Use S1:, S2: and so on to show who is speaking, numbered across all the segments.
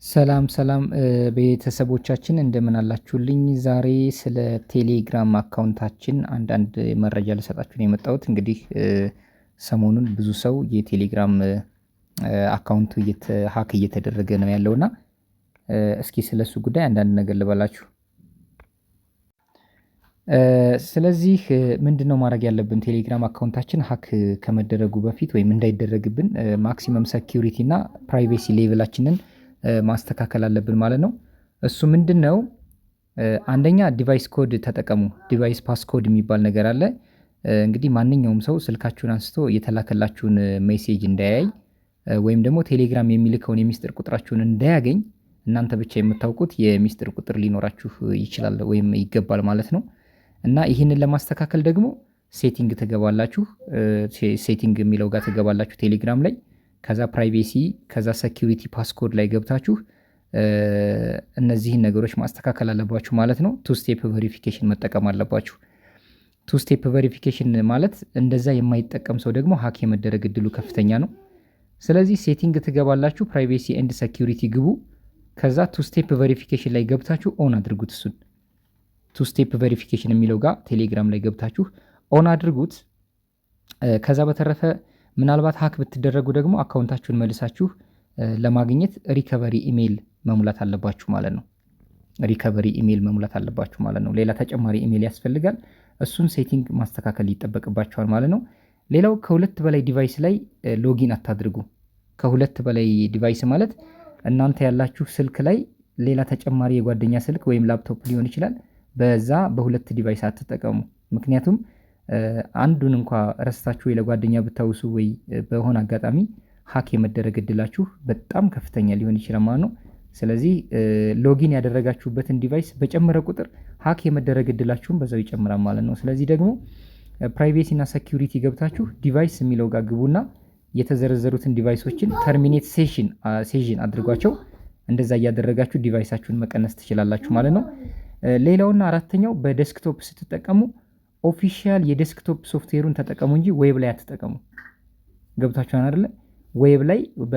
S1: ሰላም ሰላም ቤተሰቦቻችን እንደምን አላችሁልኝ? ዛሬ ስለ ቴሌግራም account ኣችን አንዳንድ መረጃ ልሰጣችሁ ነው የመጣሁት። እንግዲህ ሰሞኑን ብዙ ሰው የቴሌግራም account ኡ hack እየተደረገ ነው ያለው እና እስኪ ስለሱ ጉዳይ አንዳንድ ነገር ልበላችሁ። ስለዚህ ምንድነው ማድረግ ያለብን? ቴሌግራም account ኣችን hack ከመደረጉ በፊት ወይም እንዳይደረግብን maximum security እና privacy level ኣችንን ማስተካከል አለብን ማለት ነው። እሱ ምንድነው? አንደኛ device code ተጠቀሙ። Device passcode የሚባል ነገር አለ። እንግዲህ ማንኛውም ሰው ስልካችሁን አንስቶ የተላከላችሁን message እንዳያይ ወይም ደግሞ ቴሌግራም የሚልከውን የሚስጥር ቁጥራችሁን እንዳያገኝ እናንተ ብቻ የምታውቁት የሚስጥር ቁጥር ሊኖራችሁ ይችላል ወይም ይገባል ማለት ነው። እና ይህንን ለማስተካከል ደግሞ setting ትገባላችሁ። Setting የሚለው ጋር ትገባላችሁ ቴሌግራም ላይ። ከዛ privacy፣ ከዛ security passcode ላይ ገብታችሁ እነዚህን ነገሮች ማስተካከል አለባችሁ ማለት ነው። Two step verification መጠቀም አለባችሁ። Two step verification ማለት እንደዛ የማይጠቀም ሰው ደግሞ hack የመደረግ እድሉ ከፍተኛ ነው። ስለዚህ setting ትገባላችሁ፣ privacy and security ግቡ። ከዛ two step verification ላይ ገብታችሁ on አድርጉት። እሱን two step verification የሚለው ጋር ቴሌግራም ላይ ገብታችሁ on አድርጉት። ከዛ በተረፈ ምናልባት hack ብትደረጉ ደግሞ account ኣችሁን መልሳችሁ ለማግኘት recovery email መሙላት አለባችሁ ማለት ነው። Recovery email መሙላት አለባችሁ ማለት ነው። ሌላ ተጨማሪ ኢሜል ያስፈልጋል። እሱን setting ማስተካከል ይጠበቅባችኋል ማለት ነው። ሌላው ከሁለት በላይ device ላይ login አታድርጉ። ከሁለት በላይ device ማለት እናንተ ያላችሁ ስልክ ላይ ሌላ ተጨማሪ የጓደኛ ስልክ ወይም ላፕቶፕ ሊሆን ይችላል። በዛ በሁለት device አትጠቀሙ። ምክንያቱም አንዱን እንኳ ረስታችሁ ወይ ለጓደኛ ብታውሱ ወይ በሆነ አጋጣሚ hack የመደረግ እድላችሁ በጣም ከፍተኛ ሊሆን ይችላል ማለት ነው። ስለዚህ login ያደረጋችሁበትን device በጨመረ ቁጥር hack የመደረግ እድላችሁም በዛው ይጨምራል ማለት ነው። ስለዚህ ደግሞ privacy እና security ገብታችሁ device የሚለው ጋር ግቡና የተዘረዘሩትን device ኦችን terminate session አድርጓቸው። እንደዛ እያደረጋችሁ device ኣችሁን መቀነስ ትችላላችሁ ማለት ነው። ሌላውና አራተኛው በ desktop ስትጠቀሙ official የ desktop software ኡን ተጠቀሙ እንጂ web ላይ አትጠቀሙ። ገብታችኋል አይደለ? Web ላይ በ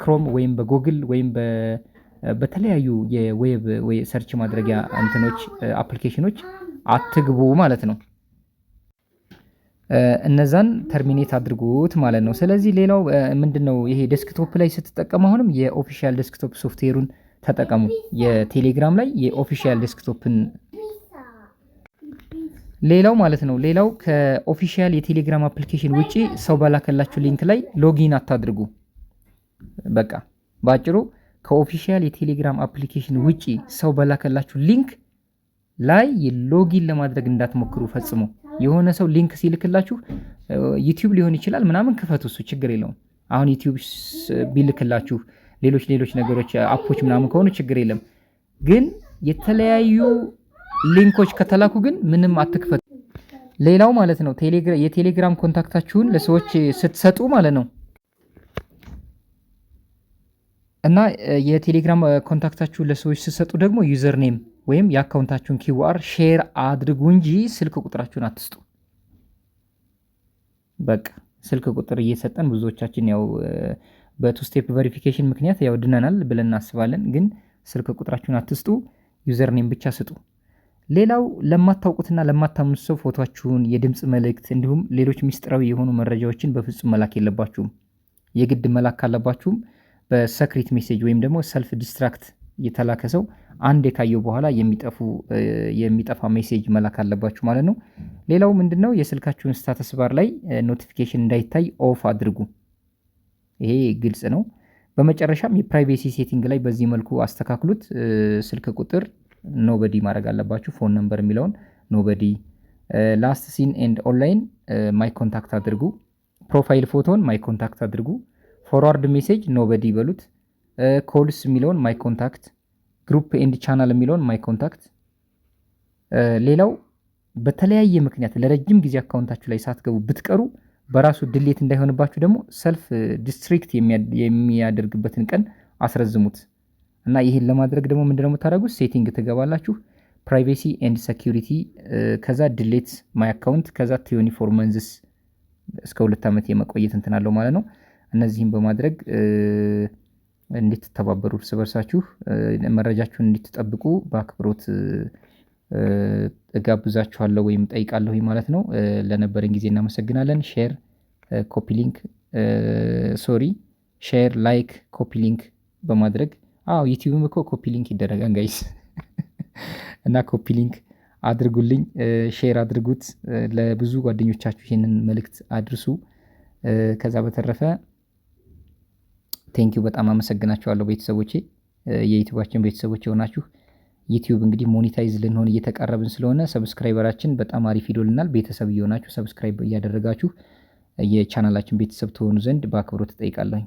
S1: Chrome ወይም በጎግል ወይም በተለያዩ የ web ወይ search ማድረጊያ እንትኖች application ኖች አትግቡ ማለት ነው። እነዛን terminate አድርጉት ማለት ነው። ስለዚህ ሌላው ምንድነው? ይሄ desktop ላይ ስትጠቀሙ አሁንም የ official desktop software ኡን ተጠቀሙ። የቴሌግራም ላይ የ official desktop ን ሌላው ማለት ነው። ሌላው ከ official የቴሌግራም application ውጪ ሰው በላከላችሁ link ላይ login አታድርጉ። በቃ በአጭሩ ከ official የቴሌግራም application ውጪ ሰው በላከላችሁ link ላይ login ለማድረግ እንዳትሞክሩ ፈጽሞ። የሆነ ሰው link ሲልክላችሁ ዩቲዩብ ሊሆን ይችላል ምናምን ክፈቱ፣ እሱ ችግር የለውም። አሁን ዩቲዩብ ቢልክላችሁ ሌሎች ሌሎች ነገሮች app ኦች ምናምን ከሆኑ ችግር የለም። ግን የተለያዩ link ኦች ከተላኩ ግን ምንም አትክፈቱ። ሌላው ማለት ነው የቴሌግራም contact ኣችሁን ለሰዎች ስትሰጡ ማለት ነው እና የቴሌግራም contact ኣችሁን ለሰዎች ስትሰጡ ደግሞ username ወይም የ account ኣችሁን QR share አድርጉ እንጂ ስልክ ቁጥራችሁን አትስጡ። በቃ ስልክ ቁጥር እየሰጠን ብዙዎቻችን ያው በ two step verification ምክንያት ያው ድነናል ብለን እናስባለን። ግን ስልክ ቁጥራችሁን አትስጡ፣ username ብቻ ስጡ። ሌላው ለማታውቁትና ለማታምኑት ሰው ፎቶአችሁን፣ የድምፅ መልእክት እንዲሁም ሌሎች ሚስጥራዊ የሆኑ መረጃዎችን በፍጹም መላክ የለባችሁም። የግድ መላክ ካለባችሁም በ secret message ወይም ደግሞ self destruct የተላከ ሰው አንድ ካየው በኋላ የሚጠፋ message መላክ አለባችሁ ማለት ነው። ሌላው ምንድነው? የስልካችሁን status bar ላይ notification እንዳይታይ off አድርጉ። ይሄ ግልጽ ነው። በመጨረሻም የ privacy setting ላይ በዚህ መልኩ አስተካክሉት። ስልክ ቁጥር nobody ማድረግ አለባችሁ። Phone number የሚለውን nobody፣ last seen and online my contact አድርጉ። Profile ፎቶን my contact አድርጉ። Forward message nobody በሉት። Calls የሚለውን my contact፣ group and channel የሚለውን my contact። ሌላው በተለያየ ምክንያት ለረጅም ጊዜ account ኣችሁ ላይ ሳትገቡ ብትቀሩ በራሱ delete እንዳይሆንባችሁ ደግሞ self destruct የሚያደርግበትን ቀን አስረዝሙት። እና ይህን ለማድረግ ደግሞ ምንድነው የምታደርጉት? Setting ትገባላችሁ፣ privacy and security፣ ከዛ delete my account፣ ከዛ 24 months እስከ 2 ዓመት የመቆየት እንትን አለው ማለት ነው። እነዚህን በማድረግ እንድትተባበሩ፣ እርስ በርሳችሁ መረጃችሁን እንድትጠብቁ በአክብሮት እጋብዛችኋለሁ ወይም እጠይቃለሁ ማለት ነው። ለነበረን ጊዜ እናመሰግናለን። Share, copy link, sorry, share, like, copy link በማድረግ፣ አዎ ዩቲዩብም እኮ copy link ይደረጋል guys፣ እና copy link አድርጉልኝ፣ share አድርጉት፣ ለብዙ ጓደኞቻችሁ ይሄንን መልእክት አድርሱ። ከዛ በተረፈ thank you፣ በጣም አመሰግናችኋለሁ ቤተሰቦቼ፣ የዩቲዩባችን ቤተሰቦች የሆናችሁ። ዩቲዩብ እንግዲህ monetize ልንሆን እየተቃረብን ስለሆነ subscriber ኣችን በጣም አሪፍ ሂዶልናል። ቤተሰብ እየሆናችሁ subscribe እያደረጋችሁ የቻናላችን ቤተሰብ ትሆኑ ዘንድ በአክብሮት እጠይቃለሁኝ።